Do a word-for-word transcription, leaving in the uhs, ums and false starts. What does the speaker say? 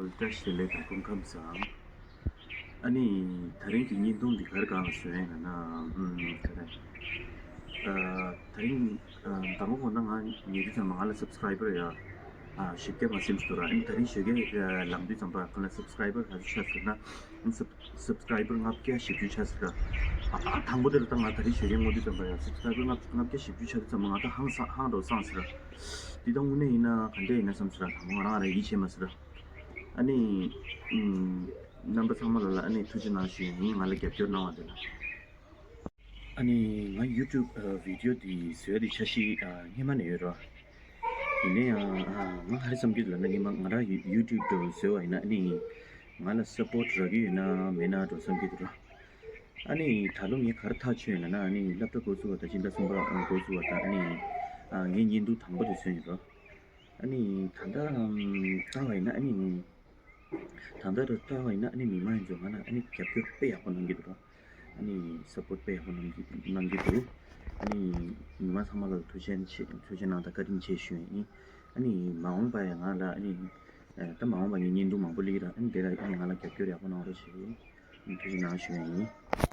བཀྲ་ཤིས་བདེ་ལེགས་དང་སྐུ་ཁམས་བཟང་། ཨ་ནི་དེ་རིང་གི་བརྙན་ཐུང་འདི་ག་རེ་སྒང་ལ་བཟོས་ཡིན་ན། ཨམ་ག་རེ། ཨ་དེ་རིང་ཨ་མདང་དགོང་ན་ང་ཉལ་དུས་ཙམ་པ་ང་ལ་སབ་སི་ཀ་རའི་བར་ཡ་ཨ་བཞི་བརྒྱ་མ་ཟིན་འདུག་ར། ཨ་ནི་དེ་རིང་ཞོགས་ཀས་ལངས་དུས་ཙམ་པ་ཁོ་ལ་སབ་སི་ཀ་རའི་བར་ག་ཚོད་ཆགས་ཟེར་ན། ཨ་ནི་སབ་སབ་སི་ཀ་རའི་བར་ལྔ་བརྒྱ་བཞི་བཅུ་ཆགས་ཟེར་ར། ཨ་ད་དང་པོ་དེ་ལ་ད་ང་དེ་རིང་ཞོགས་ཀས་སྔོན་དུས་ཙམ་པ་ཡ་སབ་སི་ཀ་རའི་བར་ལྔ་ལྔ་བརྒྱ་བཞི་བཅུ་ཆགས་དུས་ཙམ་པ་ང་ད་ཧང་སང་ཧང་འགྲོ་སངས་ཟེར་ར། འདི་ད་དངོས་གནས་ཡིན་ན་ག་འདྲས་ཡིན་ན་བསམ་ཟེར་ར། དང་པོ་ང་རང་རང་ཡིད་ཆེས་མ་ཟེར་ར། ཨ་ནི་ཨམ་རྣམ་པ་ཚང་མ་ལ་ལ་ཨ་ནི་ཐུགས་རྗེ་གནང་ཞུ་ཡིན། ང་ལ་རྒྱབ་སྐྱོར་གནང་བ་དེ་ལ། ཨ་ནི་ང་ཡུ་ཊུབ་ཨ་བི་ཌི་ཡོ་འདི་བཟོས་ཏེ་འཆར་གཞི་ཨ་སྔོན་མ་ནས་ཡོད་ར། ཡིན་ན་ཡང་ཨ་ང་ཧ་རི་བསམ་གྱི་འདུག་ལབ་ན། སྔོན་མ་ང་རང་ཡུ་ཡུ་ཊུབ་འདྲ་བོ་བཟོས་པ་ཡིན་ན་ཨ་ནི་ང་ལ་སབ་པོར་ཊི་རག་གི་ཡོད་ན་མེད་ན་འགྲོ་བསམ་གྱི་འདུག་ར། ཨ་ནི་ད་ལོ་ངས་ག་རེ་ཐག་ཆོད་ཡོད་ལབ་ན། ཨ་ནི་སློབ་གྲྭ་འགོ་ཚུགས་པ་དང་སྤྱི་ཟླ་གསུམ་པ་འགོ་ཚུགས་པ་དང་ཨ་ནི་ཨ་ངའི་བརྙན་ཐུང་དང་པོ་དེ་བཟོས་ཡིན་ར། ཨ་ནི་ད་ལྟ་ཨམ་ལྟ་བ་ཡིན་ན་ཨ་ནི་ད་ལྟ་རུ་ལྟ་བ་ཡིན་ན་ཨ་ནི་མི་མང་ཡིན་ཚོ་ང་ལ་ཨ་ནི་རྒྱབ་སྐྱོར་དཔེ་ཡག་པོ་གནང་གི་འདུག་ར། ཨ་ནི་སབ་པོར་ཊི་དཔེ་ཡག་པོ་གནང་གི་གནང་གི་འདུག་ཨ་ནི་མི་མང་ཚང་མ་ལ་ཐུགས་རྗེ་ཆེ་ཐུགས་རྗེ་གནང་དང་བཀའ་དྲིན་ཆེ་ཞུ་ཡིན། ཨ་ནི་མ་འོངས་པ་ཡང་ང་ལ་ཨ་ནི་ཨ་ད་མ་འོངས་པ་ངའི་བརྙན་ཐུང་མང་པོ་སླེབས་ར། ཨ་ནི་དེ་ལ་ཨ་ནི་ང་ལ་རྒྱབ་སྐྱོར་ཡག་པོ་གནང་རོགས་བྱེད། ཨ་ནི་ཐུགས་རྗེ་གནང་ཞུ་ཡིན།